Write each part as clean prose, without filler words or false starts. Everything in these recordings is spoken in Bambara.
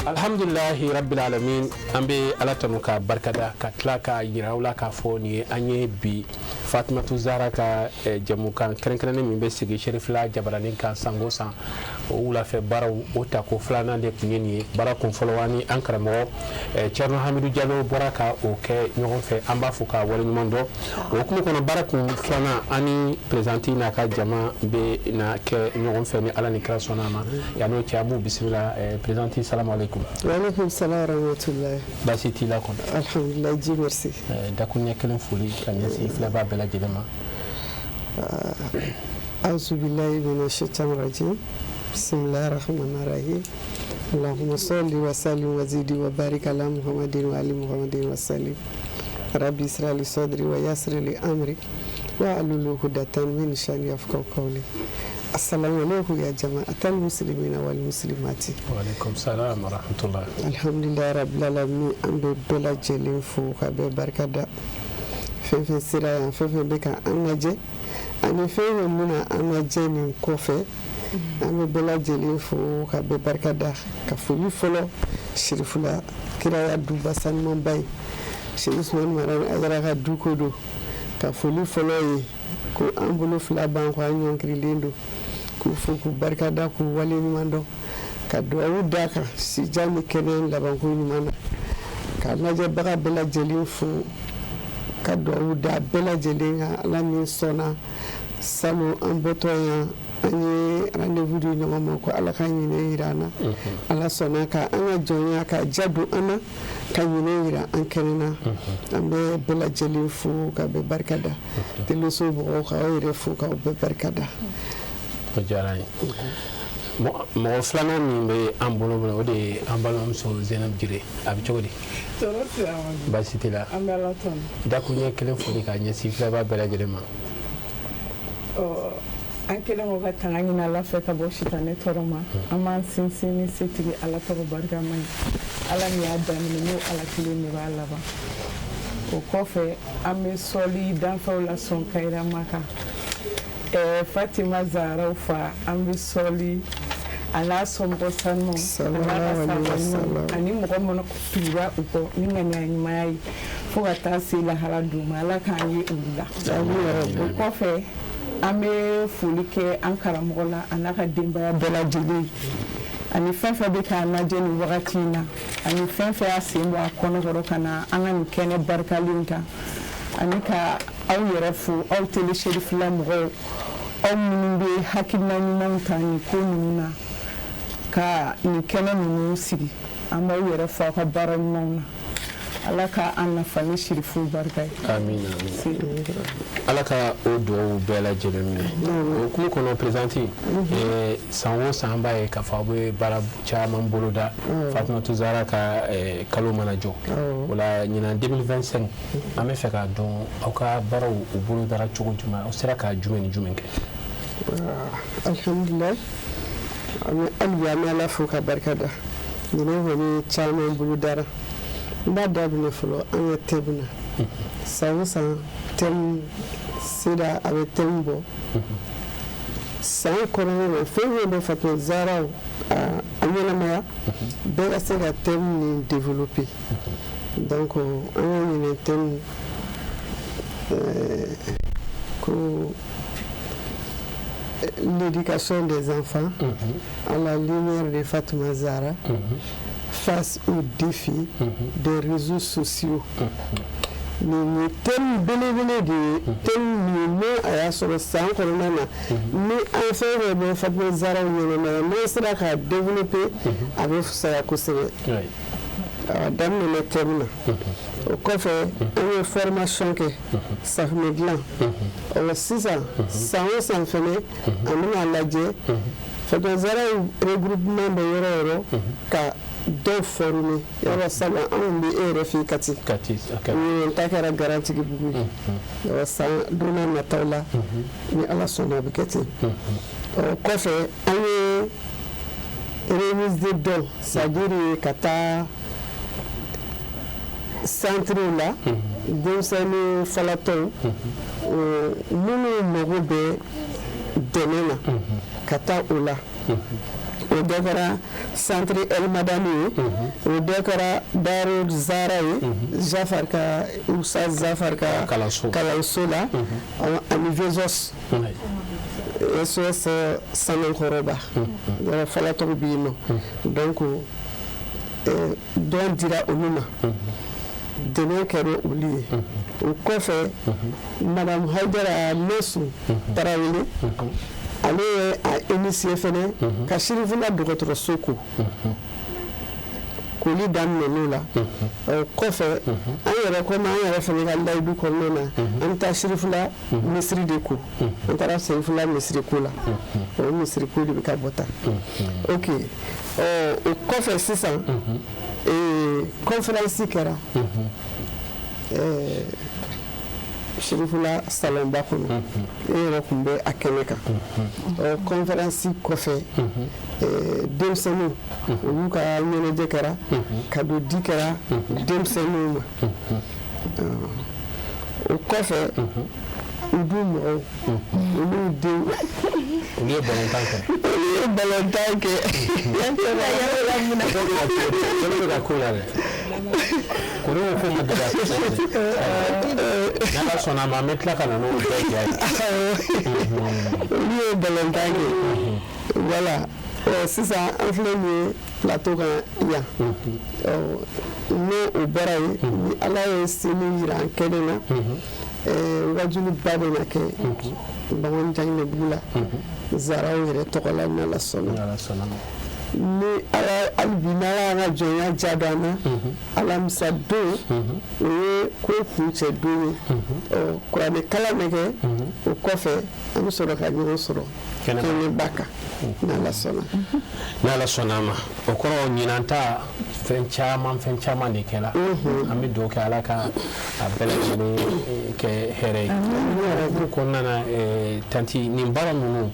Alhamdulilahi rabbil alamin. An bɛ Ala tanu ka barikada, ka tila ka yira aw la k'a fɔ nin ye an ye bi Fatumatu Zahara ka jɛmukan kɛrɛnkɛrɛnnen min bɛ sigi Serifila jabaranin kan sango san, o wulafɛ baaraw, o tako filanan de tun ye nin ye. Baara kun fɔlɔ, ani an karamɔgɔ Thierno Hamidu Jalo bɔra ka o kɛ ɲɔgɔn fɛ. An b'a fo ka waleɲuman dɔn. O hukumu kɔnɔ, baara kun filanan, ani présidente n'a ka jama bɛ na kɛ ɲɔgɔn fɛ ni Ala ni kira sɔnna a ma. Yan'o cɛ, an b'u bisimila. Présidente, salamu aleykum. Waaleykum salam wa rahmatullahi. Baasi t'i la kɔni? Alhamdulilayi, Dieu merci. Dakuruɲɛ kelen foli ka ɲɛsin filɛbaa bɛɛ lajɛlen ma. Auzubillahi mina shaitan rajim. Bismillahir rahmanir rahim. Allahumma salli wa sallim wa zidi wa barik ala Muhammadin wa ali Muhammadin wa sallim. Rabbi israh li sadri wa yassir li amri wa ahlul uqdatan min lisani yafqahu qawli. Assalamu alaikum ya jama'atal muslimina wal muslimati. Wa alaikum salam wa rahmatullah. Alhamdulillah rabbil alamin. An bɛ bɛɛ lajɛlen fo ka bɛɛ barika da. Fɛn fɛn sera yan, fɛn fɛn bɛ ka an lajɛ ani fɛn fɛn bɛna an lajɛ nin kɔfɛ, an bɛ bɛɛ lajɛlen fo ka bɛɛ barika da. Ka foli fɔlɔ Sirifula kiraya duba sanumanba ye, Seku Usumani Marani Ayidara ka du ko don. Ka foli fɔlɔ ye ko an bolo fila b'an kɔ, an ɲɔnkirilen don k'u fo, k'u barika da, k'u waleɲuman dɔn, ka dugawu d'a kan sijan ni kɛnɛya labanko ɲuman na. Ka lajɛbaga bɛɛ lajɛlen fo, ka dugawu da bɛɛ lajɛlen kan. Ala min sɔnna salon an bɔtɔ yan, an ye rendez-vous di ɲɔgɔn ma ko Ala ka ɲinɛ yira an na. Ala sɔnna ka an ka jɔnya ka ja don an na, ka ɲinɛ yira an kɛnɛ na. An bɛ bɛɛ lajɛlen fo ka bɛɛ barika da. Teleso mɔgɔw, k'aw yɛrɛ fo k'aw bɛɛ barika da. O diyara an ye. Mɔgɔ filanan min bɛ an bolo o de ye an balimamuso Zenab Jire. A bɛ cogo di? Baasi t'i la? Dakuruɲɛ kelen foli ka ɲɛsin filɛbaa bɛɛ lajɛlen ma. An kɛlen kɔ ka tanga ɲini Ala fɛ ka bɔ sitanɛ tɔɔrɔ ma, an b'an sinsin ni setigi Ala tɔgɔ barikama ye. Ala min y'a daminɛ, n'o Ala kelen de b'a laban. O kɔfɛ, an bɛ sɔli danfɛnw la sɔn kayirama kan, Fatima Zaharaw fa. An bɛ sɔli a n'a somɔgɔ sanumaw, a n'a ka sahaba ɲumanw, ani mɔgɔ minnu tugura u kɔ ni ŋaniya ɲumanya ye fo ka taa se lahara don ma, Ala k'an ye olu la. O kɔfɛ, an bɛ foli kɛ an karamɔgɔ la, a n'a ka denbaya bɛɛ lajɛlen, ani fɛn fɛn bɛ k'an lajɛ nin wagati in na, ani fɛn fɛn y'a sen bɔ a kɔnɔkɔrɔ ka na an ka nin kɛnɛ barikalen kan, ani ka aw yɛrɛ fo, aw télé Serifila mɔgɔw, aw minnu bɛ hakilina ɲumanw ta nin ko ninnu na ka nin kɛnɛ ninnu sigi. An b'aw yɛrɛ fo aw ka baara ɲumanw na. Ala ka an nafa ni sirifuw barika ye. Amina, Ala ka o dugawu bɛɛ lajɛlen minɛ. O hukumu kɔnɔ, présidente, san o san an b'a ye k'a fɔ aw bɛ baara caman boloda Fatumatu Zahara ka kalo mana jɔ. O la ɲinan 2025, an bɛ fɛ k'a dɔn aw ka baaraw u bolodara cogo jumɛn, aw sera ka jumɛn ni jumɛn kɛ? Alhamdulilayi, hali bi an bɛ Ala fo ka barika da. Ɲinan kɔni, caman bolodara. N b'a daminɛ fɔlɔ an ka thème na. San o san, thème sera, a bɛ thème bɔ san kɔnɔna na. Fɛn fɛn bɛ Fatumata Zahara a ɲɛnamaya, bɛɛ ka se ka thème nin développer. Donc an ka ɲinan thème ko l'éducation des enfants à la lumière de Fatima Zahra face aux défis des réseaux sociaux. Nin ye thème belebele de ye, thème min n'o a y'a sɔrɔ san kɔnɔna na, ni an fɛn fɛn bɛ Fatima Zahra ɲɛnamaya, n'an sera k'a développer, a bɛ fisaya kosɛbɛ. A daminɛna thème na. O kɔfɛ, an ye formation kɛ safunɛ dilan. Ɔ sisan, san o san fɛnɛ, an bɛna lajɛ Fatima Zahra regroupement bɛ yɔrɔ o yɔrɔ ka dɔw former. Yɔrɔ salon, anw bɛ e yɛrɛ fɛ Kati. Kati. Nin ta kɛra Garantigibugu ye. Ɔ san don n'a nataw la, ni Ala sɔnna, a bɛ kɛ ten. O kɔfɛ, an ye remise de dons, c'est à dire ka taa centre la, denmisɛnnin falatɔw minnu mago bɛ dɛmɛ na, ka taa o la. O dɔ kɛra centre El Madani ye, o dɔ kɛra Daru Zara ye, Jafar ka, Ustaz Jafar ka kalanso, kalanso la, ani Vezos SOS Sanankɔrɔba yɔrɔ falatɔw bɛ yen nɔ. Donc dɔn dira olu ma, dɛmɛ kɛra olu ye. O kɔfɛ, Madame Haidara Mesu Tarawele, ale ye a initié fɛnɛ ka Sirifila dɔgɔtɔrɔso ko koli daminɛ n'o la. O kɔfɛ, an yɛrɛ, komi an yɛrɛ fɛnɛ ka layidu kɔnɔna na, an bɛ taa Sirifila misiri de ko. An taara Sirifila misiri ko la, o misiri ko de bɛ ka bɔ tan. Ok, o kɔfɛ sisan, conférence kɛra Sirifila salonba kɔnɔ, e yɛrɛ tun bɛ a kɛnɛ kan. Conférence kɔfɛ, denmisɛnninw, olu ka ɲɛnajɛ kɛra, cadeau di kɛra denmisɛnninw ma. O kɔfɛ, u du mɔgɔw, olu denw, olu ye balontan kɛ. Olu ye balontan kɛ. Dɔ bɛ ka ko la dɛ, kori ko ko ma gɛlɛya kosɛbɛ. N'Ala sɔnna a ma, an bɛ tila ka na n'o bɛɛ ja ye. Olu ye balontan kɛ, voilà. Sisan an filɛ nin ye plateau kan yan. N'o o bɔra yen, ni Ala ye seli yira an kɛnɛ na, wajuliba bɛ na kɛ Bankoni Janginɛbugu la, Zaraw yɛrɛ tɔgɔ la, n'Ala sɔnna. N'Ala sɔnna ma. Ni Ala, hali bi n'Ala y'an ka jɔnya diya don an na, alamisa don, o ye ko kuncɛ don ye. Kuranɛ kalan bɛ kɛ. O kɔfɛ, an bɛ sɔrɔ ka ɲɔgɔn sɔrɔ kɛnɛba kan, n'Ala sɔnna. N'Ala sɔnna a ma, o kɔrɔ ɲinan ta, fɛn caman, fɛn caman de kɛra. An bɛ dugawu kɛ, Ala ka a bɛɛ lajɛlen kɛ hɛrɛ ye. O kɔnɔna na, tantie, nin baara ninnu,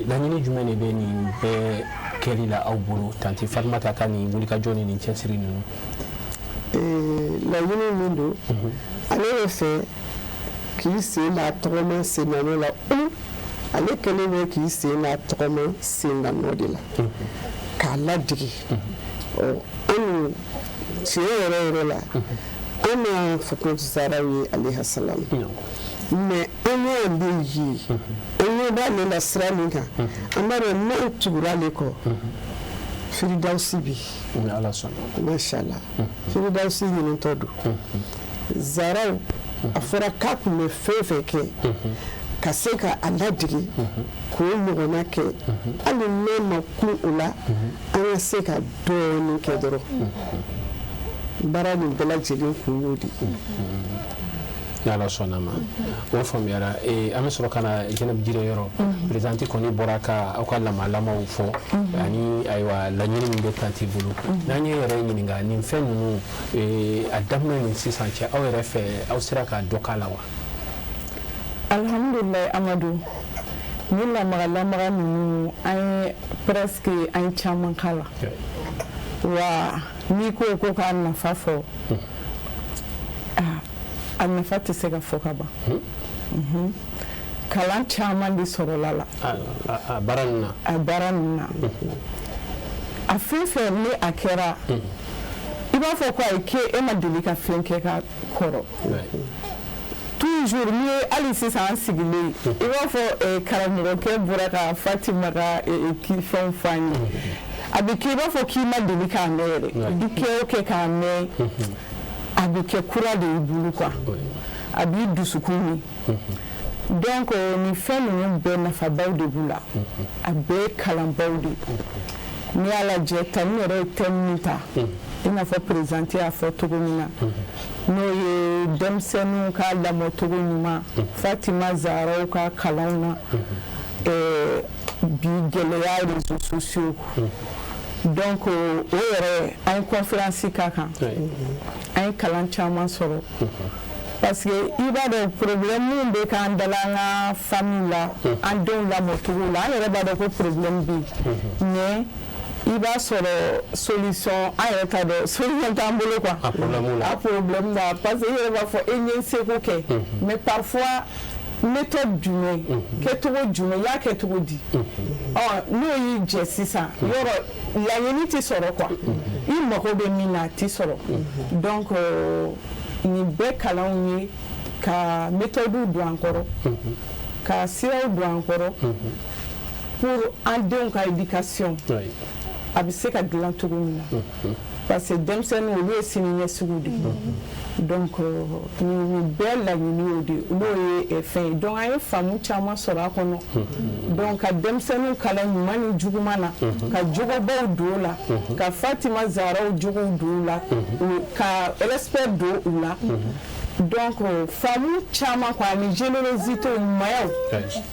laɲini jumɛn de bɛ nin bɛɛ kɛli la aw bolo, tantie Fatumata ka nin wulikajɔ ni nin cɛsiri ninnu? Laɲini min don, ale bɛ fɛ k'i sen n'a tɔgɔma sen la, o ale kɛlen bɛ k'i sen n'a tɔgɔma sen nɔ de la k'a ladege. Ɔ anw, tiɲɛ yɛrɛ yɛrɛ la, an ma Fatumata Zaraw ye alayhi salam, mais an y'ale ye, an ɲɛ b'ale la sira min kan, an b'a dɔn n'an tugura ale kɔ, firidawusi bɛ yen. Ala sɔnna. Mashallah, firidawusi ɲinitɔ don. Zaraw, a fɔra k'a tun bɛ fɛn fɛn kɛ ka se ka a ladege k'o ɲɔgɔnna kɛ, hali n'a ma kun o la, an ka se ka dɔɔnin kɛ dɔrɔn. Baara nin bɛɛ lajɛlen kun y'o de ye. N'Ala sɔnna ma, o faamuyara. An bɛ sɔrɔ ka na Jɛnɛbu Jire yɔrɔ. Présidente kɔni bɔra ka aw ka lamalamaw fɔ ani ayiwa laɲini min bɛ tantie bolo. N'an ye yɛrɛ ɲininka, nin fɛn ninnu, a daminɛ ni sisan cɛ, aw yɛrɛ fɛ, aw sera ka dɔ k'a la wa? Alhamdulilayi, Amadu, ni lamaga lamaga ninnu, an ye presque, an ye caman k'a la. Wa n'i ko ko k'a nafa fɔ, a nafa tɛ se ka fɔ ka ban. Kalan caman de sɔrɔla la. A baara ninnu na. A baara ninnu na, a fɛn fɛn ni a kɛra, i b'a fɔ ko ayi, k'e ma deli ka fɛn kɛ ka kɔrɔ. Toujours n'i ye, hali sisan an sigilen, i b'a fɔ karamɔgɔkɛ bɔra ka Fatima ka fɛnw fɔ an ye, a bɛ kɛ i b'a fɔ k'i ma deli k'a mɛn yɛrɛ. I kɛ o kɛ k'a mɛn, a bɛ kɛ kura de y'i bolo quoi, a b'i dusukun min. Donc nin fɛn ninnu bɛɛ, nafabaw de b'u la, a bɛɛ ye kalanbaw de ye. N'i y'a lajɛ, tani yɛrɛ ye thème min ta, i n'a fɔ présidente y'a fɔ cogo min na, n'o ye denmisɛnninw ka lamɔcogo ɲuman, Fatima Zaharaw ka kalanw na, bi gɛlɛya réseaux sociaux. Donc o yɛrɛ, an ye conférence k'a kan, an ye kalan caman sɔrɔ, parce que i b'a dɔn problème min bɛ k'an dala an ka famille la, an denw lamɔcogo la, an yɛrɛ b'a dɔn ko problème bɛ yen, mais i b'a sɔrɔ solution, an yɛrɛ t'a dɔn, solution t'an bolo quoi. A problème la. A problème la, parce que i yɛrɛ b'a fɔ e ye n seko kɛ, mais parfois Méthode jumɛn, kɛcogo jumɛn, i y'a kɛ cogo di? Ɔ, n'o y'i jɛ sisan, yɔrɔ laɲini tɛ sɔrɔ quoi, i mago bɛ min na, a tɛ sɔrɔ. Donc nin bɛɛ kalanw ye ka méthode don an kɔrɔ, ka siraw don an kɔrɔ pour an denw ka éducation a bɛ se ka dilan cogo min na, parce que denmisɛnninw, olu ye sini ɲɛsigiw de ye. Donc nin bɛɛ laɲini y'o de ye, n'o ye fɛn ye. Donc an ye faamu caman sɔrɔ a kɔnɔ. Donc ka denmisɛnninw kalan ɲuman ni juguman na, ka jogobaw don u la, ka Fatima Zaharaw jogow don u la, ka respect don u la. Donc faamu caman quoi, ani générosité, ɲumanyaw,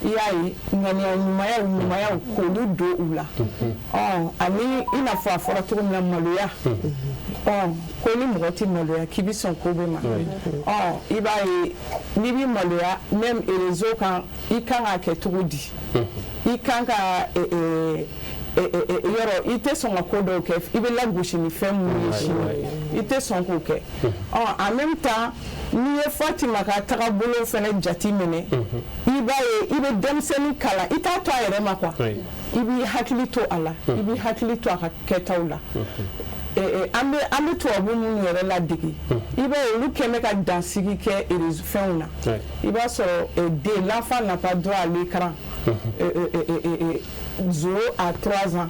i y'a ye, ŋaniya ɲumanyaw, ɲumanyaw, k'olu don u la. Ɔ, ani i n'a fɔ a fɔra cogo min na, maloya. Ɔ, ko ni mɔgɔ tɛ maloya k'i bɛ sɔn ko bɛɛ ma. Ɔ, i b'a ye, n'i bɛ maloya, même réseau kan, i kan k'a kɛ cogo di? I kan ka yɔrɔ, i tɛ sɔn ka ko dɔw kɛ, i bɛ lagosi ni fɛn minnu ye sini, i tɛ sɔn k'o kɛ. Ɔ, en même temps, n'i ye Fatima ka tagabolo fɛnɛ jate minɛ, i b'a ye, i bɛ denmisɛnnin kalan, i t'a to a yɛrɛ ma quoi, i b'i hakili to a la, i b'i hakili to a ka kɛtaw la. An bɛ tubabu minnu yɛrɛ ladege, i b'a ye, olu kɛn bɛ ka dansigi kɛ fɛnw na. I b'a sɔrɔ den, l'enfant n'a pas droit à l'écran 0 à 3 ans.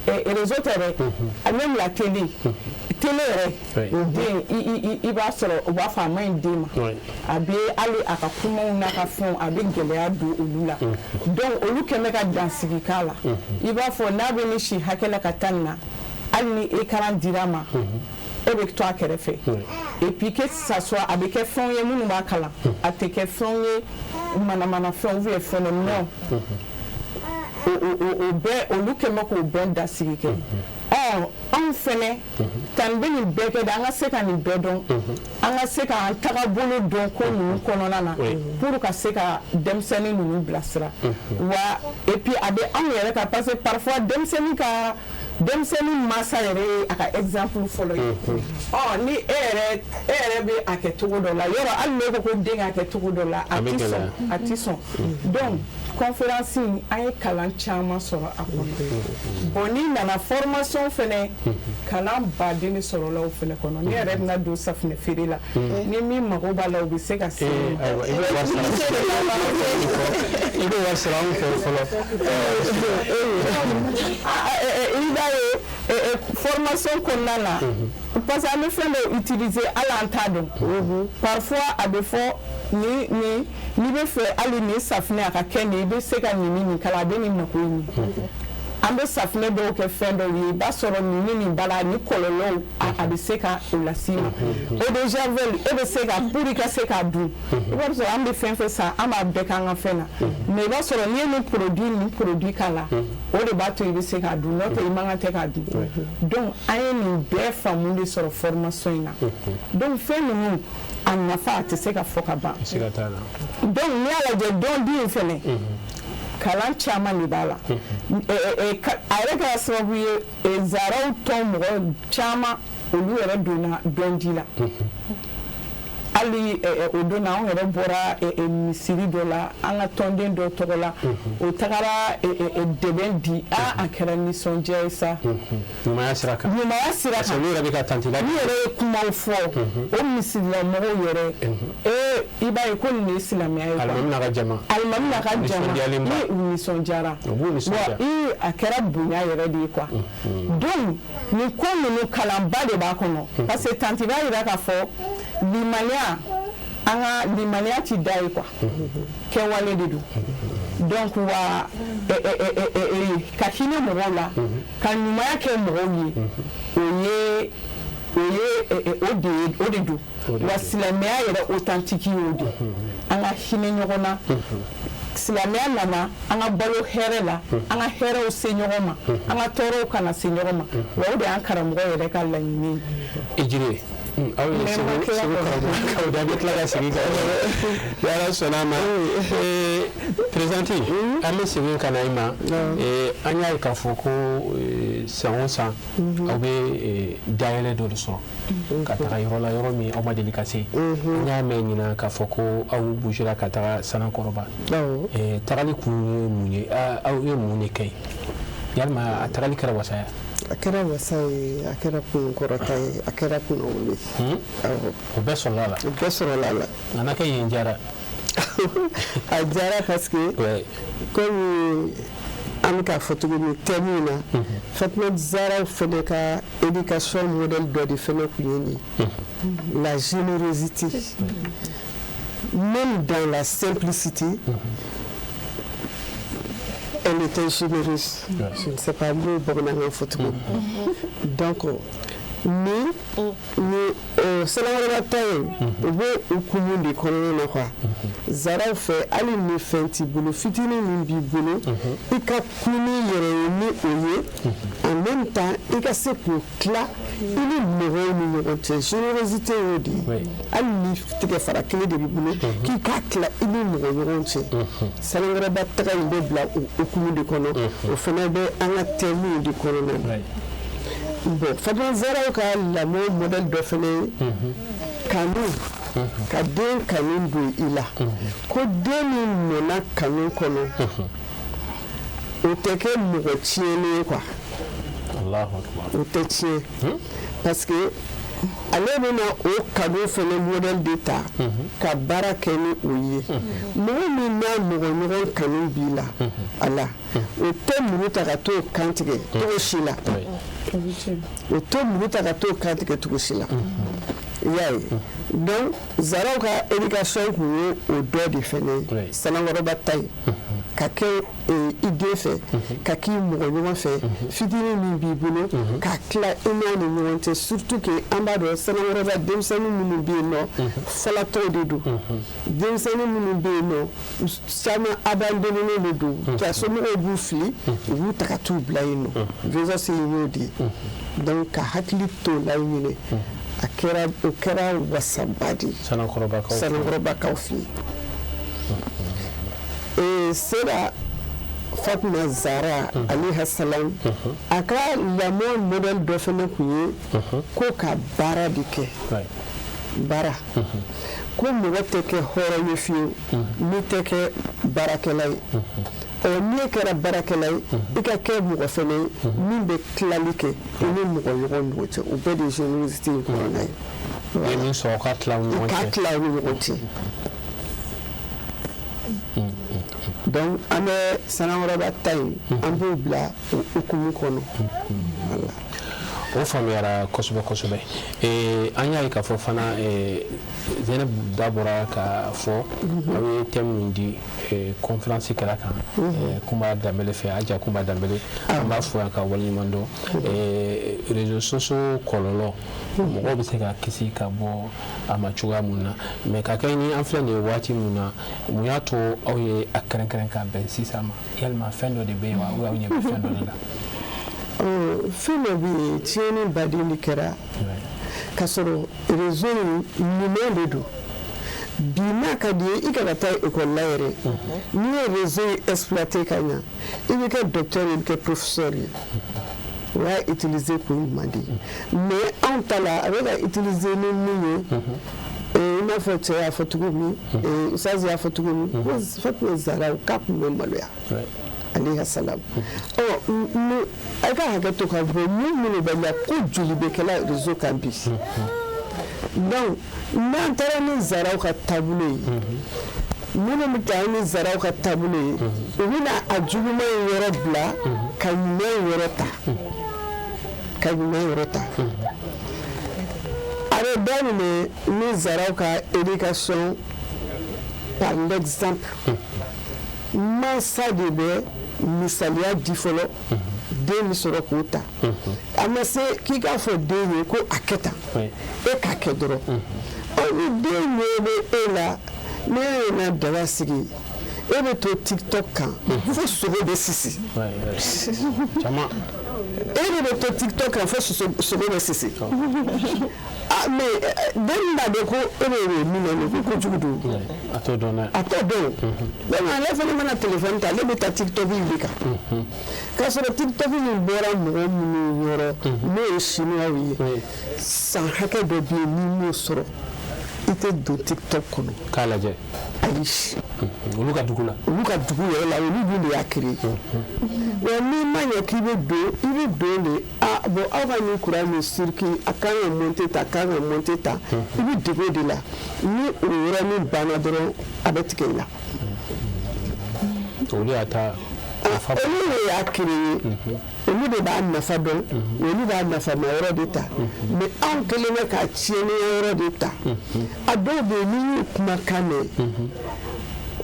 Réseau tɛ dɛ, même la télé, télé yɛrɛ, den, i b'a sɔrɔ u b'a fɔ a ma ɲi den ma. A bɛ hali a ka kumaw n'a ka fɛnw, a bɛ gɛlɛya don olu la. Donc olu kɛn bɛ ka dansigi k'a la. I b'a fɔ n'a bɛ ni si hakɛ la ka taa nin na, hali ni écran dira ma, e bɛ to a kɛrɛfɛ. Et puis que ça soit, a bɛ kɛ fɛnw ye minnu b'a kalan, a tɛ kɛ fɛnw ye manamana fɛnw ou bien fɛn dɔ, non. O bɛɛ, olu kɛn bɛ k'o bɛɛ dasigi kɛ. Ɔ, anw fɛnɛ tani bɛ nin bɛɛ kɛ de, an ka se ka nin bɛɛ dɔn, an ka se k'an tagabolo dɔn ko ninnu kɔnɔna na, pour ka se ka denmisɛnnin ninnu bilasira wa. Et puis a bɛ anw yɛrɛ ka, parce que parfois denmisɛnnin ka, denmisɛnnin mansa yɛrɛ ye a ka exemple fɔlɔ ye. Ɔ, ni e yɛrɛ bɛ a kɛ cogo dɔ la, yɔrɔ hali n'e ko ko den k'a kɛ cogo dɔ la, a ti sɔn, a ti sɔn. Donc conférence in, an ye kalan caman sɔrɔ a kɔnɔ. Bon, n'i nana formation fɛnɛ, kalan baden de sɔrɔla o fɛnɛ kɔnɔ. Ne yɛrɛ bɛna don safunɛ feere la, ni min mago b'a la, o bɛ se ka se. Ayiwa, i bɛ wari sara anw fɛ fɔlɔ. I b'a ye, formation kɔnɔna na, parce que an bɛ fɛn dɔ utiliser, hali an t'a dɔn. Parfois a bɛ fɔ ni n'i bɛ fɛ hali nin safunɛ a ka kɛ nin, i bɛ se ka nin ni nin kala, a bɛ nin mako ɲɛ. An bɛ safunɛ dɔw kɛ fɛn dɔw ye, i b'a sɔrɔ nin ni nin b'a la, ni kɔlɔlɔw a bɛ se ka o las'i ma. Eau de javel, e bɛ se ka, pour i ka se k'a dun, i b'a sɔrɔ an bɛ fɛn fɛn san, an b'a bɛɛ k'an ka fɛn na, mais i b'a sɔrɔ n'i ye nin produit k'a la, o de b'a to i bɛ se k'a dun, n'o tɛ i man kan tɛ k'a dun. Donc an ye nin bɛɛ faamu de sɔrɔ formation in na. Donc fɛn ninnu, a nafa, a tɛ se ka fɔ ka ban. Siga t'a la. Donc n'i y'a lajɛ, dɔn di in fɛnɛ, kalan caman de b'a la. A yɛrɛ kɛra sababu ye, Zaraw tɔn mɔgɔ caman, olu yɛrɛ donna dɔndi la. Hali o don na, anw yɛrɛ bɔra misiri dɔ la, an ka tɔnden dɔ tɔgɔ la, o tagara dɛmɛ di. A kɛra nisɔndiya ye sa. Ɲumanya sira kan. Ɲumanya sira Parce que kan. olu yɛrɛ bɛ ka tanti la. N'u yɛrɛ ye kumaw fɔ, o misirilamɔgɔw yɛrɛ, ee, i b'a ye ko nin de ye silamɛya ye quoi. Alimami n'a ka jama. Alimami n'a ka jama. Nisɔndiyalenba. Ni u nisɔndiyara. U b'u nisɔndiya. Wa i a kɛra bonya yɛrɛ de ye quoi. Donc nin ko ninnu, kalanba de b'a kɔnɔ, parce que tanti b'a yira k'a fɔ limaniya, an ka limaniya ti da ye quoi, kɛwale de don. Donc wa ka hinɛ mɔgɔw la, ka ɲumanya kɛ mɔgɔw ye, o ye o de ye, o de don. O de Wa don. silamɛya yɛrɛ authentique y'o de, an ka hinɛ ɲɔgɔn na. Silamɛya nana an ka balo hɛrɛ la, an ka hɛrɛw se ɲɔgɔn ma, an ka tɔɔrɔw kana se ɲɔgɔn ma. Wa o de y'an karamɔgɔ yɛrɛ ka laɲini ye. I jiri. Aw ye Segu Segu karamɔgɔ da, bɛ tila ka segin ka ni Ala sɔnna a ma. Présidente, an bɛ segin ka na i ma. An y'a ye k'a fɔ ko san o san, aw bɛ dayɛlɛ dɔ de sɔrɔ ka taga yɔrɔ la, yɔrɔ min aw ma deli ka se. An y'a mɛn ɲinan k'a fɔ ko aw bougera ka taga Sanankɔrɔba. Tagali kun ye mun ye? Aw ye mun de kɛ yen? Yalima a tagali kɛra wasa ye? A kɛra wasa ye, a kɛra kunkɔrɔta ye, a kɛra kunnawolo ye. Awɔ. O bɛɛ sɔrɔla la? O bɛɛ sɔrɔla la. A nana kɛ yen diyara? A diyara parce que comme an bɛ k'a fɔ cogo min, thème in na, Fatima Zaraw fɛnɛ ka éducation modèle dɔ de fɛnɛ tun ye nin ye, la générosité même dans la simplicité. Elle était généreuse. Je ne sais pas n b'o bamanankan fɔ cogo min. Donc ni Sanankɔrɔba ta ye, o b'o hukumu de kɔnɔna na quoi. Zaraw fɛ, hali ni fɛn t'i bolo, fitinin min b'i bolo, i ka kun n'i yɛrɛ ye ni o ye, en même temps i ka se k'o tila i ni mɔgɔw ni ɲɔgɔn cɛ. Générosité y'o de ye. Hali ni tigɛ fara kelen de b'i bolo, k'i k'a tila i ni mɔgɔ ɲɔgɔn cɛ. Sanankɔrɔba taga in bɛ bila o hukumu de kɔnɔ, o fana bɛ an ka thème de kɔnɔna na. Bon, Fatima Zaraw ka lamɔ modèle dɔ fana ye kanu, ka den kanu don i la, ko den min mɔnna kanu kɔnɔ, o tɛ kɛ mɔgɔ tiɲɛnen ye quoi. Allahu akbar. O tɛ tiɲɛ parce que ale bɛna o kanu fana modèle de ta ka baara kɛ ni o ye. Mɔgɔ min n'a mɔgɔ ɲɔgɔn kanu b'i la, a la, o tɛ muru ta ka t'o kan tigɛ cogo si la. O tɛ muru ta ka t'o kan tigɛ cogo si la, i y'a ye. Donc Zaraw ka éducation tun ye o dɔ de fɛnɛ ye. Sanankɔrɔba ta ye ka kɛ i den fɛ, ka k'i mɔgɔ ɲɔgɔn fɛ, fitinin min b'i bolo, k'a tila i n'a ni ɲɔgɔn cɛ. Surtout que an b'a dɔn, Sanankɔrɔba, denmisɛnnin minnu bɛ yen nɔ, falatɔw de don. Denmisɛnnin minnu bɛ yen nɔ, caman abandonné de don, ka somɔgɔw b'u fili, u b'u ta ka t'u bila yen nɔ. Visas in y'o de ye. Donc ka hakili t'o la ɲinɛ, a kɛra, o kɛra wasaba de ye. Sanankɔrɔbakaw. Sanankɔrɔbakaw fɛ yen, sera Fatima Zara alayhi salam, a ka lamɔ modèle dɔ fana tun ye ko ka baara de kɛ. Baara ko mɔgɔ tɛ kɛ hɔrɔn ye fiyewu n'i tɛ kɛ baarakɛla ye. Ɔ, n'i kɛra baarakɛla ye, i ka kɛ mɔgɔ fɛnɛ ye min bɛ tilali kɛ i ni mɔgɔ ɲɔgɔn ɲɔgɔn cɛ. O bɛɛ de ye générosité in kɔnɔna ye. I ye min sɔrɔ, ka tila u ni ɲɔgɔn K'a cɛ. tila u ni ɲɔgɔn cɛ. Donc an bɛ Sanankɔrɔba ta in, an b'o bila o hukumu kɔnɔ, voilà. O faamuyara kosɛbɛ kosɛbɛ. An y'a ye k'a fɔ fana, Zeynab da bɔra k'a fɔ, aw ye thème min di, conférence kɛra kan Kunba Danbele fɛ, Aja Kunba Danbele, an b'a fɔ yan ka waleɲuman dɔn. Réseaux sociaux kɔlɔlɔ, mɔgɔw bɛ se ka kisi ka bɔ a ma cogoya mun na? Mais ka kɛ ni an filɛ nin ye waati mun na, mun y'a to aw ye a kɛrɛnkɛrɛn ka bɛn sisan ma? Yalima fɛn dɔ de bɛ yen wa, ou aw ɲɛ bɛ fɛn dɔ de la? Fɛn dɔ bɛ yen, tiɲɛni baden de kɛra k'a sɔrɔ réseau in ɲuman de don. Bi n'a ka di ye, i kana taa ekɔli la yɛrɛ, n'i ye réseau in exploiter ka ɲa, i bɛ kɛ docteur ye, i bɛ kɛ professeur ye. O y'a utiliser ko ɲuman de ye. Mais anw ta la, a bɛ ka utiliser ni mun ye, i n'a fɔ cɛ y'a fɔ cogo min, Ustaz y'a fɔ cogo min, ko Fatima Zaraw k'a tun bɛ maloya, alayhi salam. Ɔ, mu a ka hakɛ to ka bɔ mun minnu bɛ la ko joli bɛ kɛla réseau kan bi. Donc n'an taara ni Zaraw ka taabolo ye, minnu bɛ taa ni Zaraw ka taabolo ye, u bɛna a juguman in yɔrɔ bila ka ɲuman in yɔrɔ ta, ka ɲuman yɔrɔ ta. A bɛ daminɛ ni Zaraw ka éducation par l'exemple. Mansa de bɛ misaliya di fɔlɔ, den bɛ sɔrɔ k'o ta. A ma se k'i k'a fɔ den ye ko a kɛ tan, e k'a kɛ dɔrɔn. Ɔ, ni den ɲɛ bɛ e la, ne ye na daga sigi, e bɛ to TikTok kan fo sogo bɛ sisi. Caman. E de bɛ to TikTok kan fo sogo bɛ sisi. Ah, mais den b'a dɔn ko e bɛ min na nin ko kojugu don. A t'o dɔn dɛ. A t'o dɔn. Donc ale fana mana téléphone ta, ale bɛ taa TikTok in de kan. K'a sɔrɔ TikTok min bɔra mɔgɔ minnu yɔrɔ, n'o ye chinois ye, san hakɛ dɔ bɛ yen, n'i m'o sɔrɔ, i tɛ don TikTok kɔnɔ. K'a lajɛ. Ayi. Olu ka dugu la. Olu ka dugu yɛrɛ la, olu dun de y'a créé. Wa n'i ma ɲɛ k'i bɛ don, i bɛ don de. Ah bon, aw ka nin courant min circuit, a kan ka monter tan, a kan ka monter tan, i bɛ dege o de la. Ni o yɔrɔnin banna dɔrɔn, a bɛ tigɛ i la. Olu y'a ta. Olu de y'a créé, olu de b'a nafa dɔn, olu b'a nafama yɔrɔ de ta. Mais anw kɛlen bɛ k'a tiɲɛni yɔrɔ de ta. A dɔw bɛ yen, n'i y'u kumakan mɛn,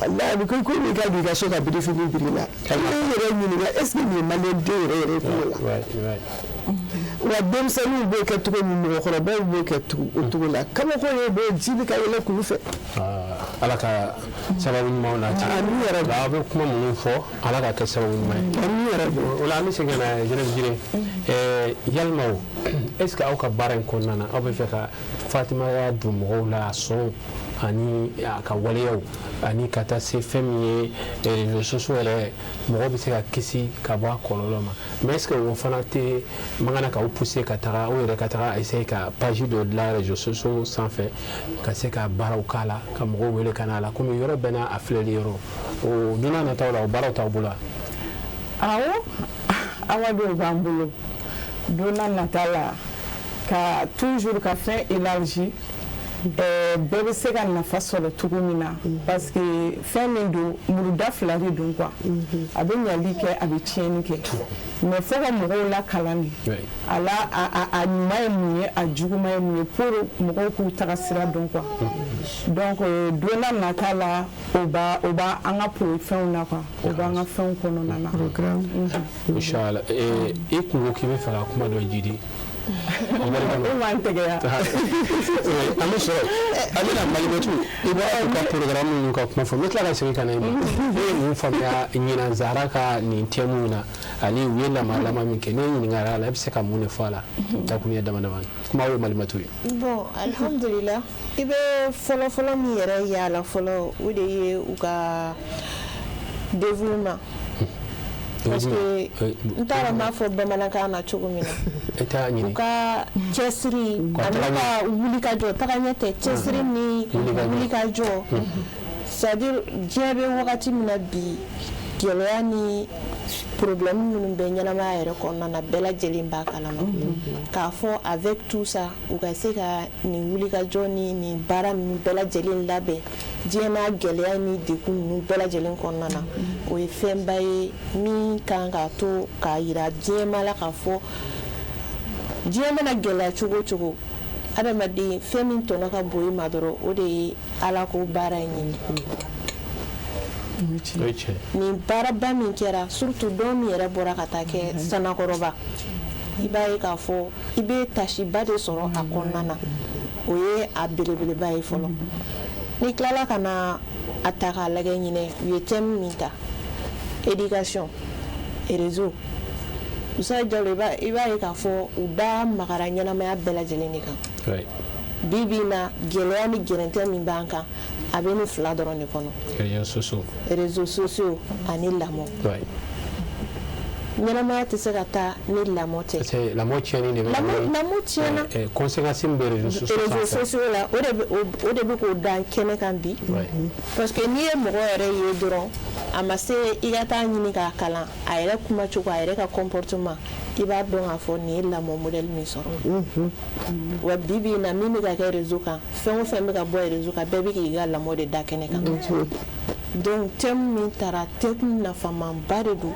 walahi, a bɛ ko komi i ka don i ka so ka birifini biri i la. I yɛrɛ ɲininka, est ce que nin ye maliyɛn den yɛrɛ yɛrɛ kuma la? Wa denmisɛnninw b'o kɛ cogo min, mɔgɔkɔrɔbaw b'o kɛ o cogo la. Kabako ye bɛ ji bɛ ka yɛlɛ kulu fɛ. Ala ka sababu ɲumanw nati. Amin yarabi. Aw bɛ kuma minnu fɔ, Ala ka kɛ sababu ɲuman ye. Amin yarabi. O la an bɛ segin ka na Jeunesse Jire. Yalima o, est ce que aw ka baara in kɔnɔna na, aw bɛ fɛ ka Fatima ya don mɔgɔw la, a sɔn ani a ka waleyaw, ani ka taa se fɛn min ye réseaux sociaux yɛrɛ, mɔgɔ bɛ se ka kisi ka bɔ a kɔlɔlɔ ma? Mais est ce que o fana tɛ man kan k'aw pousser ka taga aw yɛrɛ ka taga essayer ka page dɔ dilan réseaux sociaux sanfɛ, ka se ka baaraw k'a la, ka mɔgɔw wele ka na a la, komi yɔrɔ bɛɛ n'a filɛli yɔrɔ? O don n'a nataw la, o baaraw t'aw bolo wa? Awɔ, Amadu, b'an bolo. Don n'a nata la, ka toujours ka fɛn élargi, bɛɛ bɛ se ka nafa sɔrɔ cogo min na, parce que fɛn min don, muruda fila de don quoi. A bɛ ɲali kɛ, a bɛ tiɲɛni kɛ, mais fo ka mɔgɔw lakalan de a la, a ɲuman ye mun ye, a juguman ye mun ye, pour mɔgɔw k'u taga sira dɔn quoi. Donc don n'a nata la, o b'a an ka fɛnw na quoi, o b'an ka fɛnw kɔnɔna na. Inchallah. I kun ko k'i bɛ fɛ ka kuma dɔ jidi. O m'an tɛgɛya. An bɛ sɔrɔ an bɛna Malimatu, i bɔra u ka programme ninnu ka kuma fɔ, n bɛ tila ka segin ka na i ma. E ye mun faamuya ɲinan Zahara ka nin thème in na, ani u ye lamalama min kɛ? Ne ɲininkara a la, e bɛ se ka mun de fɔ a la dakuruɲɛ dama dama? Kuma o Malimatu ye. Bon, alhamdulillah, i bɛ fɔlɔ-fɔlɔ min yɛrɛ y'a la fɔlɔ, o de ye u ka dévouement, parce que n t'a dɔn n b'a fɔ bamanankan na cogo min na. E t'a ɲini. U ka cɛsiri ani ka wulikajɔ, tagaɲɛ tɛ, cɛsiri ni wulikajɔ, c'est à dire diɲɛ bɛ wagati min na bi, gɛlɛya ni problème minnu bɛ ɲɛnamaya yɛrɛ kɔnɔna na, bɛɛ lajɛlen b'a kalama k'a fɔ avec tout ça, u ka se ka nin wulikajɔ ni nin baara ninnu bɛɛ lajɛlen labɛn diɲɛ n'a gɛlɛya ni degun ninnu bɛɛ lajɛlen kɔnɔna na, o ye fɛnba ye min kan k'a to k'a yira diɲɛma la k'a fɔ diɲɛ mana gɛlɛya cogo o cogo, adamaden, fɛn min tɔnɔ ka bon i ma dɔrɔn, o de ye Ala ko baara in ye. O ye tiɲɛ. Nin baaraba min kɛra, surtout dɔw min yɛrɛ bɔra ka taa kɛ Sanakɔrɔba, i b'a ye k'a fɔ i bɛ tasiba de sɔrɔ a kɔnɔna na, o ye a belebeleba ye fɔlɔ. N'i tilala ka na a ta k'a lajɛ ɲinɛ, u ye thème min ta, éducation et réseau, Musa Jalo, i b'a ye k'a fɔ u da magara ɲɛnamaya bɛɛ lajɛlen de kan. Bi bi in na, gɛlɛya ni gɛrɛntɛ min b'an kan, a bɛ nin fila dɔrɔn de kɔnɔ: réseaux sociaux. Réseaux sociaux ani lamɔ. Ɲɛnamaya tɛ se ka taa ni lamɔ tɛ. Parce que lamɔ tiɲɛni de bɛ Lamɔ tiɲɛna. Conséquence min bɛ réseaux sociaux réseaux sanfɛ. sociaux la, o de bɛ k'o dan kɛnɛ kan bi, parce que n'i ye mɔgɔ yɛrɛ ye dɔrɔn, a ma se i ka taa ɲini k'a kalan, a yɛrɛ kumacogo, a yɛrɛ ka comportement, i b'a dɔn k'a fɔ nin ye lamɔ modèle min sɔrɔ. Wa bi bi in na, min bɛ ka kɛ réseau kan, fɛn o fɛn bɛ ka bɔ réseau kan, bɛɛ bɛ k'i ka lamɔ de da kɛnɛ kan. Donc thème min taara, thème nafamanba de don.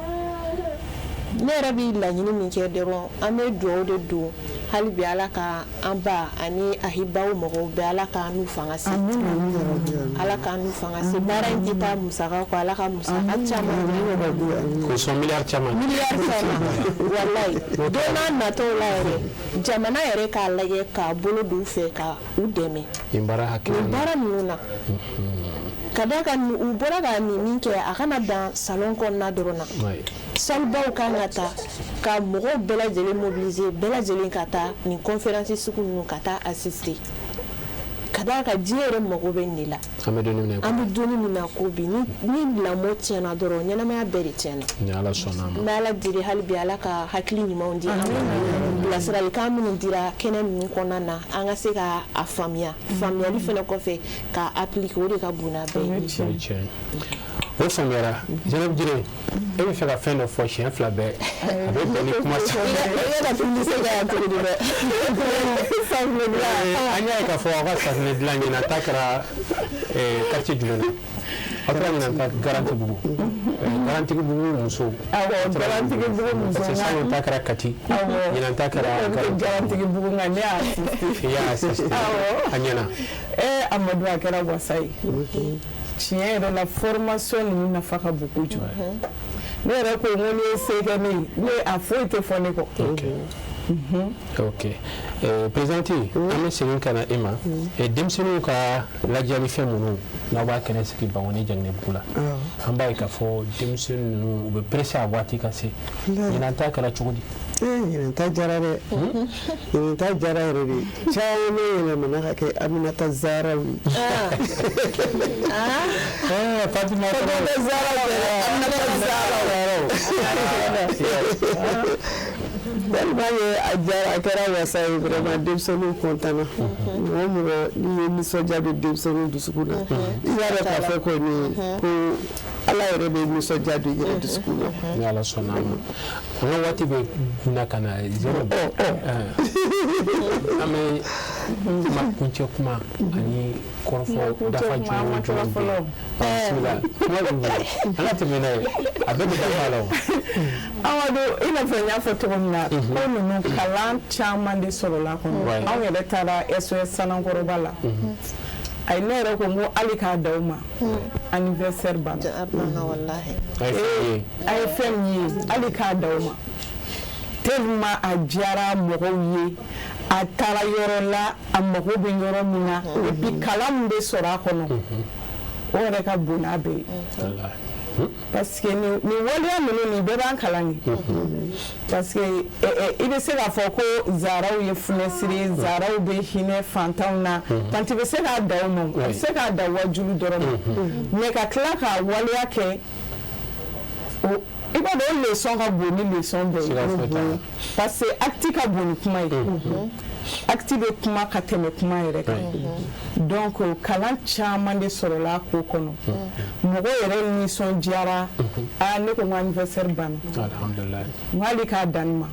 Ne yɛrɛ bɛ laɲini min kɛ dɔrɔn, an bɛ dugawu de don hali bi, Ala ka an ba ani ahibaw mɔgɔw bɛɛ, Ala k'an n'u fanga se, Ala k'an n'u fanga se. Baara in tɛ taa musaka kɔ, Ala ka musaka caman di. K'o sɔn miliyari caman. Miliyari caman, walayi. Don n'a nataw la yɛrɛ, jamana yɛrɛ k'a lajɛ k'a bolo don u fɛ ka u dɛmɛ nin baara hakilina nin baara ninnu na, ka d'a kan u bɔra ka nin min kɛ, a kana dan salon kɔnɔna dɔrɔn na. Salibaw kan ka ta ka mɔgɔw bɛɛ lajɛlen mobiliser, bɛɛ lajɛlen ka taa nin conférence sugu ninnu, ka taa assister, ka d'a kan diɲɛ yɛrɛ mago bɛ nin de la. An bɛ don min na i ko An bɛ don min na ko bi, ni lamɔ tiɲɛna dɔrɔn, ɲɛnamaya bɛɛ de tiɲɛna. Ni Ala sɔnna a ma. N bɛ Ala deli hali bi, Ala ka hakili ɲumanw di an ma. Bilasiralikan minnu dira kɛnɛ ninnu kɔnɔna na, an ka se ka a faamuya. Faamuyali fana kɔfɛ, k'a appliquer, o de ka bon n'a bɛɛ ye. O ye tiɲɛ ye, o faamuyara. Zenabu Jire, e bɛ fɛ ka fɛn dɔ fɔ siɲɛ fila bɛɛ, a bɛ bɛn ni kuma I ka publicité kɛ yan cogo di dɛ? An y'a ye k'a fɔ aw ka safunɛ dilan ɲinan ta kɛra quartier jumɛn na? Aw taara ɲinan ta Garantibugu, Garantibugu musow. Awɔ, Garantigibugu musow. Parce que salon ta kɛra Kati, ɲinan ta kɛra Garantigibugu, nka ne y'a assisté. I y'a assisté. Awɔ. A ɲɛna? Amadu, a kɛra wasa ye tiɲɛ yɛrɛ la. Formation ninnu nafa ka bon kojugu. Ne yɛrɛ ko n ko n'i ye se kɛ ne ye, ne a foyi tɛ fɔ ne kɔ. Ok, présidente, an bɛ segin ka na e ma. Denmisɛnninw ka lajɛli fɛn minnu n'aw b'a kɛnɛ sigi Bankoni Jaginɛbugu la, an b'a ye k'a fɔ denmisɛnnin ninnu, u bɛ pressé a waati ka se. Ɲinan ta kɛra cogo di? Ɲinan ta diyara dɛ, ɲinan ta diyara yɛrɛ de. Caman yɛlɛmana ka kɛ Aminata Zaraw ye. Fatima. Fatimata Zaraw tɛ dɛ, Aminata Zaraw. Tellement que a diyara, a kɛra wasa ye vraiment. Denmisɛnninw content na. Mɔgɔ o mɔgɔ n'i ye nisɔndiya don denmisɛnninw dusukun na, i b'a dɔn k'a fɔ kɔni ko Ala yɛrɛ bɛ nisɔndiya don i yɛrɛ dusukun na. Ni Ala sɔnna a ma, an ka waati bɛ na ka na zéro. An bɛ kuma kuncɛ kuma ani kɔrɔfɔ dafa jumɛn o jumɛn bɛ yen? Bisimila, kuma bɛ bolo, an ka tɛmɛ n'a ye, a bɛɛ bɛ dafa la o. Amadu, i n'a fɔ n y'a fɔ cogo min na, ko ninnu kalan caman de sɔrɔla a kɔnɔ. Anw yɛrɛ taara SOS Sanankɔrɔba la. Ayi, ne yɛrɛ ko n ko hali k'a da u ma, anniversaire banna. A banna walahi. A ye fɛn ye. A ye fɛn min ye, hali k'a da u ma, tellement a diyara mɔgɔw ye. A taara yɔrɔ la, a mago bɛ yɔrɔ min na, et puis kalan min bɛ sɔrɔ a kɔnɔ, o yɛrɛ ka bon n'a bɛɛ ye. Walahi. Parce que nin waleya ninnu, nin bɛɛ b'an kalan de, parce que i bɛ se k'a fɔ ko zaraw ye funɛsiri ye, zaraw bɛ hinɛ fantanw na. Tantie bɛ se k'a da o ma, a bɛ se k'a da wajulu dɔrɔn ma, mais ka tila k'a waleya kɛ, o i b'a dɔn o leçon ka bon ni leçon bɛɛ Siga foyi t'a la. ye, parce que acte ka bon ni kuma ye, acte bɛ kuma ka tɛmɛ kuma yɛrɛ kan. Donc kalan caman de sɔrɔla a ko kɔnɔ, mɔgɔ yɛrɛ nisɔndiyara. Aa, ne ko n ko anniversaire banna. Alhamdulilayi. N ko hali k'a dan nin ma,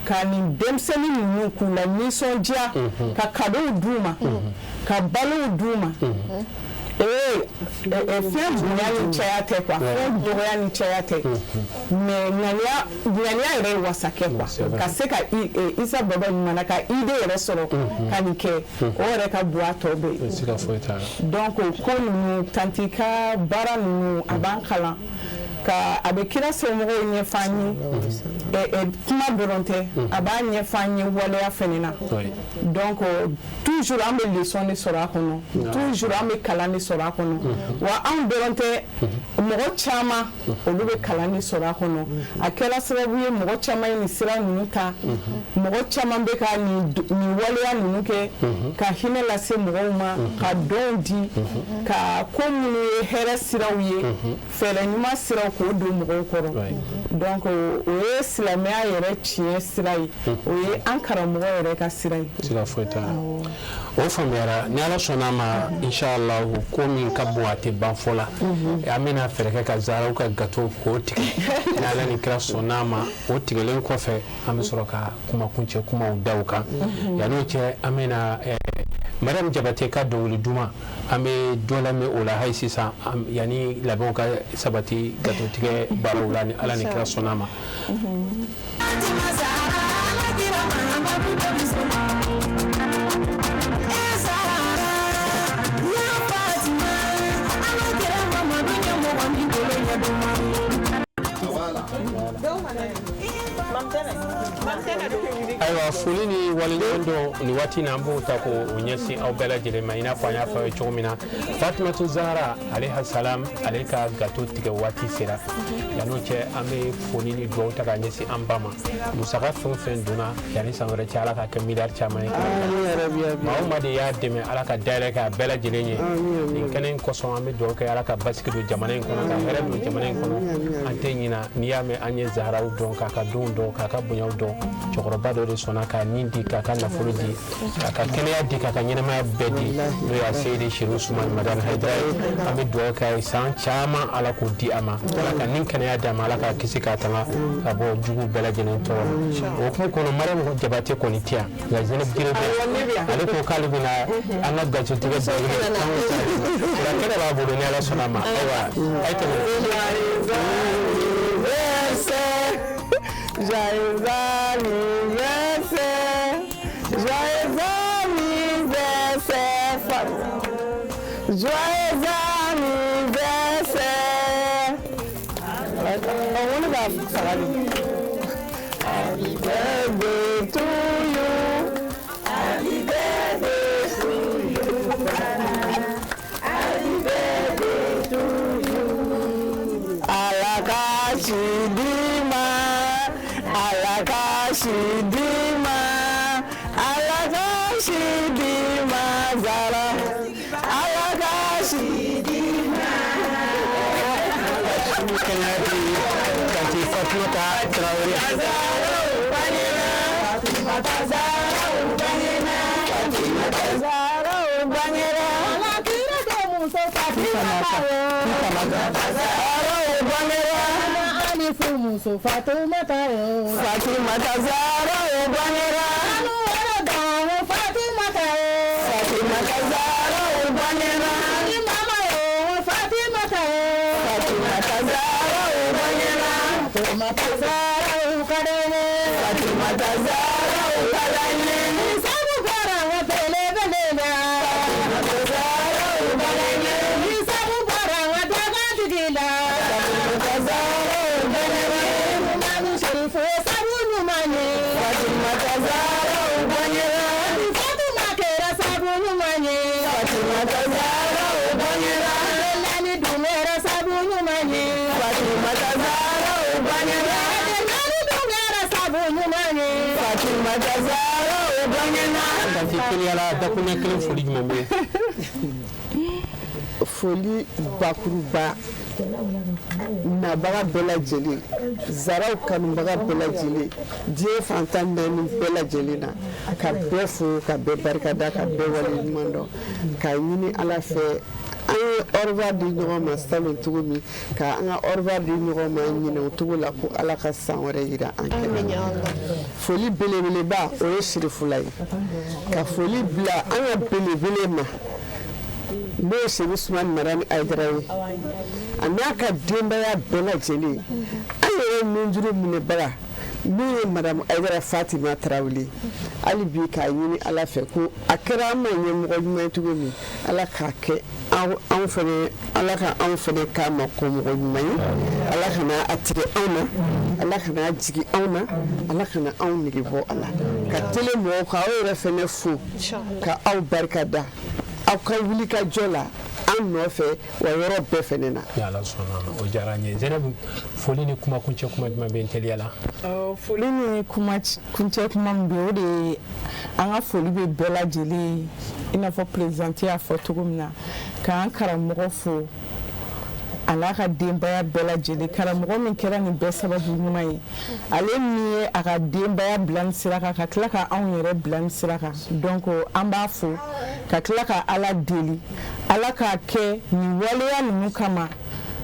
ka nin denmisɛnnin ninnu k'u la nisɔndiya, ka cadeau d'u ma, ka balow d'u ma. Ee fɛn bonya ni caya tɛ quoi, fɛn dɔgɔya ni caya tɛ, mais ŋaniya, ŋaniya yɛrɛ ye wasa kɛ quoi. C'est vrai. Ka se ka Isa Baba ɲuman na, ka idée yɛrɛ sɔrɔ ka nin kɛ, o yɛrɛ ka bon a tɔ bɛɛ ye. Siga foyi t'a la. Donc ko ninnu, tantie ka baara ninnu, a b'an kalan ka a bɛ kira somɔgɔw ɲɛfɔ an ye. Kuma dɔrɔn tɛ, a b'a ɲɛfɔ an ye waleya fɛnɛ na. Donc toujours an bɛ leçon de sɔrɔ a kɔnɔ, toujours an bɛ kalan de sɔrɔ a kɔnɔ. Wa anw dɔrɔn tɛ, mɔgɔ caman olu bɛ kalan de sɔrɔ a kɔnɔ. A kɛra sababu ye mɔgɔ caman ye nin sira ninnu ta, mɔgɔ caman bɛ ka nin waleya ninnu kɛ ka hinɛ lase mɔgɔw ma, ka dɔnw di, ka ko minnu ye hɛrɛ siraw ye, fɛɛrɛ ɲuman siraw, k'o don mɔgɔw kɔrɔ. Donc o ye silamɛya yɛrɛ tiɲɛ sira ye, o ye an karamɔgɔ yɛrɛ ka sira ye. Siga foyi t'a la, o faamuyara. Ni Ala sɔnna a ma, inshallah, ko min ka bon a tɛ ban fɔ la. An bɛna fɛɛrɛ kɛ ka zaraw ka gâteau k'o tigɛ. Ni Ala ni kira sɔnna a ma, o tigɛlen kɔfɛ, an bɛ sɔrɔ ka kuma kuncɛ kumaw da o kan. Yan'o cɛ, an bɛna Mariam Jabate ka dɔnkili duman, an bɛ dɔ lamɛn o la hali sisan, yanni labɛnw ka sabati gâteau tigɛ baaraw la, ni Ala ni kira sɔnna a ma. Mam Tɛnɛ, Mam Tɛnɛ don. Ayiwa, foli ni waleɲuman dɔn nin waati in na, an b'o ta k'o ɲɛsin aw bɛɛ lajɛlen ma. I n'a fɔ an y'a fɔ aw ye cogo min na, Fatumatu Zahara alayha salam, ale ka gâteau tigɛ waati sera. Yan'o cɛ, an bɛ foli ni dugawu ta k'a ɲɛsin an ba ma. Musaka fɛn o fɛn donna yanni san wɛrɛ cɛ, Ala k'a kɛ miliyari caman ye. Maa o maa de y'a dɛmɛ, Ala ka dayɛlɛ kɛ a bɛɛ lajɛlen ye. Nin kɛnɛ in kosɔn, an bɛ dugawu kɛ, Ala ka basigi don jamana in kɔnɔ, ka hɛrɛ don jamana in kɔnɔ. An tɛ ɲina. N'i y'a mɛn an ye Zaharaw dɔn, k'a ka denw dɔn, k'a ka bonyaw dɔn, cɛkɔrɔba dɔ de sɔnna k'a nin di, k'a ka nafolo di, k'a ka kɛnɛya di, k'a ka ɲɛnamaya bɛɛ di, n'o ye Seyidi Serifu Usumani Madani Hayidara ye. An bɛ dugawu kɛ a ye, san caman Ala k'o di a ma, Ala ka nin kɛnɛya d'a ma, Ala k'a kisi k'a tanga ka bɔ jugu bɛɛ lajɛlen tɔɔrɔ ma. O hukumu kɔnɔ, Mariam Jabate kɔni tɛ yan, nka Zeneb Gire bɛ yan. Ale ko k'ale bɛna an ka gâteau tigɛ dɔnkili nka kɛnɛ b'a bolo, ni Ala sɔnna a ma. Ayiwa, a ye tɛmɛ. Joyeux anniversaire, joyeux anniversaire, joyeux anniversaire. On va ça va. Happy birthday to you. Happy birthday to you. Happy birthday to you. Ala ka si di ma, Ala ka si di ma, Ala ka si di ma, Zara. Ala ka si di ma. Kɛnɛya di tantie Fatumata Tarawele. Fatimata Zara bangena, Fatimata Zara bangena. Ala kira ko muso Fatimata o. Zara bangena. Ali fumuso Fatumata o. Fatimata Zara bangena. Anu wara dawo Fatimata o. Fatimata Zara bangena. Ali mama o Fatimata o. Fatimata Zara bangena. Fatimata Zara kadene. Fatimata Zara kadene. Sabu bara wa pele pele na. Fatimata Zara kadene. Sabu bara wa daga tigila. Fatimata Zara kadene. Manu sherifu sabu nyumanye. Fatimata Zara bangena. Fatuma kera sabu nyumanye. Fatimata Zara bangena. Lani dumera sabu nyumanye. Fatimata Zara bangena. Lani dumera sabu nyumanye. Fatimata Zara bangena. Tantie, teliyala, dakuɲɛ kelen, foli jumɛn bɛ yen? Foli bakuruba, nabaga bɛɛ lajɛlen, Zaraw kanubaga bɛɛ lajɛlen, diɲɛ fantan naani bɛɛ lajɛlen na, ka bɛɛ fo, ka bɛɛ barikada, ka bɛɛ waleɲuman dɔn, k'a ɲini Ala fɛ, an ye au revoir di ɲɔgɔn ma salon cogo min, ka an ka au revoir di ɲɔgɔn ma ɲinɛ o cogo la, ko Ala ka san wɛrɛ yira an kɛnɛ na. Foli belebeleba, o ye Sirifula ye, ka foli bila an ka belebele ma, n'o ye Seku Usumani Marani Hayidara ye, a n'a ka denbaya bɛɛ lajɛlen, an yɛrɛ nunjuru minɛbaga min ye Madamu Hayidara Fatima Tarawele. Hali bi k'a ɲini Ala fɛ, ko a kɛra an ma ɲɛmɔgɔ ɲuman ye cogo min, Ala k'a kɛ anw fɛnɛ, Ala ka anw fɛnɛ k'a ma kɔmɔgɔ ɲuman ye. Ala kana a tigɛ anw na, Ala kana a jigin anw na, Ala kana anw nege bɔ a la. Ka tele mɔgɔw ka aw yɛrɛ fɛnɛ fo, ka aw barika da aw ka wuli ka jɔ la an nɔfɛ wa yɔrɔ bɛɛ fɛnɛ na. Ni Ala sɔnna a ma, o diyara an ye. Zeneb, foli ni kuma kuncɛ kuma jumɛn bɛ yen, teliya la? Foli ni kuma kuncɛ kuma min bɛ yen, o de ye an ka foli bɛ bɛɛ lajɛlen ye, i n'a fɔ présidente y'a fɔ cogo min na, k'an karamɔgɔ fo, a n'a ka denbaya bɛɛ lajɛlen. Karamɔgɔ min kɛra nin bɛɛ sababu ɲuman ye, ale min ye a ka denbaya bila nin sira kan, ka tila ka anw yɛrɛ bila nin sira kan. Donc an b'a fo, ka tila ka Ala deli, Ala k'a kɛ nin waleya ninnu kama,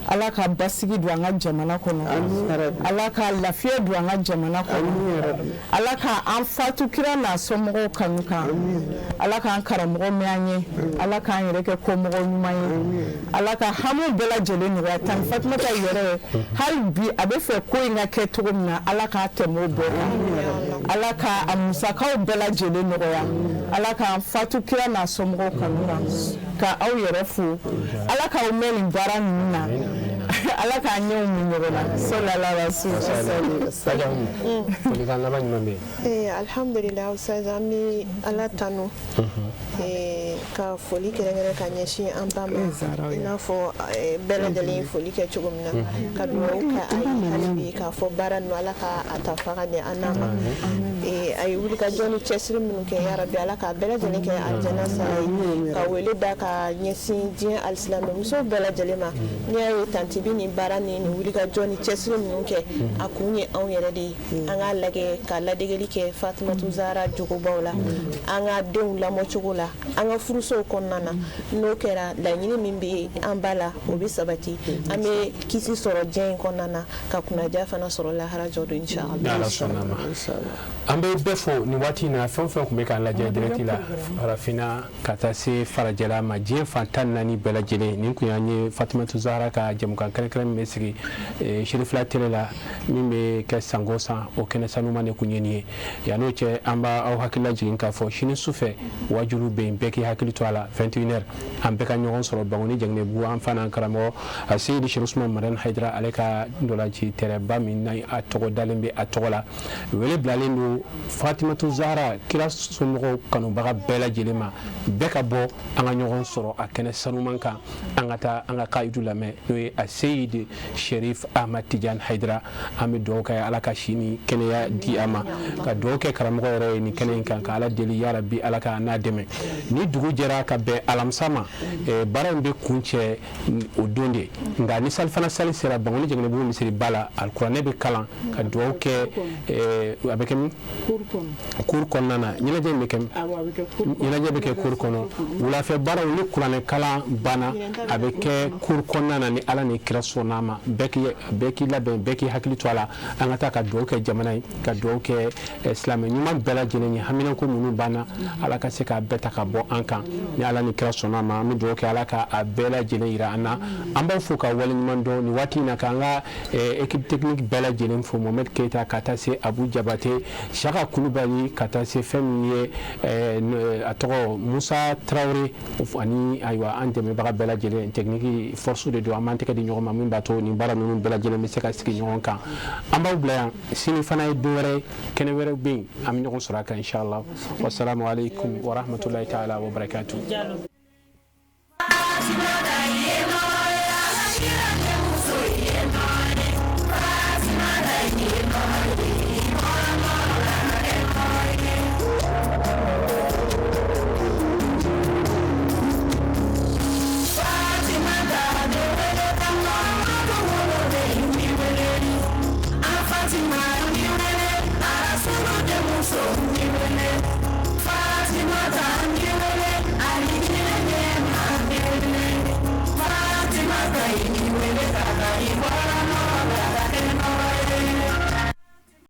Ala ka basigi don an ka jamana kɔnɔ, Ala ka lafiya don an ka jamana kɔnɔ, Ala ka an fatu kira n'a somɔgɔw kanu kan, Ala k'an karamɔgɔ mɛn an ye, Ala k'an yɛrɛ kɛ kɔmɔgɔ ɲuman ye, Ala ka hamiw bɛɛ lajɛlen nɔgɔya. Tan Fatumata yɛrɛ, hali bi a bɛ fɛ ko in ka kɛ cogo min na, Ala k'a tɛmɛ o bɛɛ kan, Ala ka a musakaw bɛɛ lajɛlen nɔgɔya, Ala k'an fatu kira n'a somɔgɔw kanu kan. Ka aw yɛrɛ fo, Ala k'aw mɛn nin baara ninnu na. Ala k'an ɲɛw mun ɲɔgɔn na. Salala rasul. Folikan laban jumɛn bɛ yen? Alhamdulilah Ustaz, an bɛ Ala tanu ka foli kɛrɛnkɛrɛn ka ɲɛsin an ba ma, i n'a fɔ bɛɛ lajɛlen ye foli kɛ cogo min na, ka dugawu kɛ a ye hali bi, k'a fɔ baara ninnu Ala ka a ta fa ka ɲɛ an n'a ma. A ye wulikajɔ ni cɛsiri minnu kɛ, yarabi Ala k'a bɛɛ lajɛlen kɛ alijana sara ye. Ka wele da ka ɲɛsin diɲɛ alisilamɛ musow bɛɛ lajɛlen ma. N'i y'a ye tanti bɛ nin baara ni nin wulikajɔ ni cɛsiri minnu kɛ, a kun ye anw yɛrɛ de ye. An k'a lajɛ ka ladegeli kɛ Fatumatu Zahara jogobaw la, an ka denw lamɔcogo la, an ka furusow kɔnɔna na. N'o kɛra, laɲini min bɛ an ba la, o bɛ sabati. An bɛ kisi sɔrɔ diɲɛ in kɔnɔna na, ka kunnaja fana sɔrɔ lahara jɔ don, inshallah. N'Ala sɔnna ma. An bɛ bɛɛ fo nin waati in na, fɛn o fɛn tun bɛ k'an lajɛ direct la, farafinna ka taa se farajɛla ma, diɲɛ fan 14 bɛɛ lajɛlen. Nin kun y'an ye Fatumatu Zahara ka jɛmukan kɛrɛnkɛrɛn min bɛ sigi Cherifla télé la, min bɛ kɛ sango san, o kɛnɛ sanuma de kun ye nin ye. Yan'o cɛ, an b'aw hakili lajigin k'a fɔ sini sufɛ wajulu bɛ yen, bɛɛ k'i hakili to a la. 21h, an bɛɛ ka ɲɔgɔn sɔrɔ Bankoni Jɛngɛnɛbugu, an fa n'an karamɔgɔ Seyidi Chérif Ousmane Madani Haidara, ale ka ntolanci tɛrɛba min n'a a tɔgɔ dalen bɛ a tɔgɔ la. Wele bilalen don Fatimatu Zahara kira somɔgɔw kanubaga bɛɛ lajɛlen ma, bɛɛ ka bɔ an ka ɲɔgɔn sɔrɔ a kɛnɛ sanuman kan, an ka taa an ka kayidu lamɛn, n'o ye a Seyidi Chérif Ahmad Tidiane Haidara. An bɛ dugawu kɛ Ala ka si ni kɛnɛya di a ma, ka dugawu kɛ karamɔgɔ yɛrɛ ye nin kɛnɛ in kan, ka Ala deli yarabi Ala ka n'a dɛmɛ. Ni dugu jɛra ka bɛn alamisa ma, baara in bɛ kuncɛ o don de. Nka ni salifana sali sera Bankoni Jɛngɛnɛbugu misiriba la, alikuranɛ bɛ kalan ka dugawu kɛ. A bɛ kɛ min cour kɔnɔna na, ɲɛnajɛ in bɛ kɛ, ɲɛnajɛ bɛ kɛ cour kɔnɔ. Wulafɛ baaraw ni kuranɛ kalan banna, a bɛ kɛ cour kɔnɔna na. Ni Ala ni kira sɔnna ma, bɛɛ k'i labɛn, bɛɛ k'i hakili to a la. An ka taa ka dugawu kɛ jamana ye, ka dugawu kɛ silamɛ ɲuman bɛɛ lajɛlen ye. Haminanko minnu banna, Ala ka se k'a bɛɛ ta ka bɔ an kan. Ni Ala ni kira sɔnna ma, an bɛ dugawu kɛ Ala ka a bɛɛ lajɛlen yira an na. An b'aw fo ka waleɲuman dɔn nin waati in na, k'an ka équipe technique bɛɛ lajɛlen fo, Mohamed Keita ka taa se Abu Jabate, Saka Kulubali, ka taa se fɛn min ye a tɔgɔ Musa Tarawele, ani ayiwa an dɛmɛbaga bɛɛ lajɛlen. Technique force de don, an b'an tɛgɛ di ɲɔgɔn ma, min b'a to nin baara ninnu bɛɛ lajɛlen bɛ se ka sigi ɲɔgɔn kan. An b'aw bila yan, sini fana ye don wɛrɛ, kɛnɛ wɛrɛ bɛ yen, an bɛ ɲɔgɔn sɔrɔ a kan inshallah. Wassalamu alaikum wa rahmatullahi ta'ala wa barakatuh.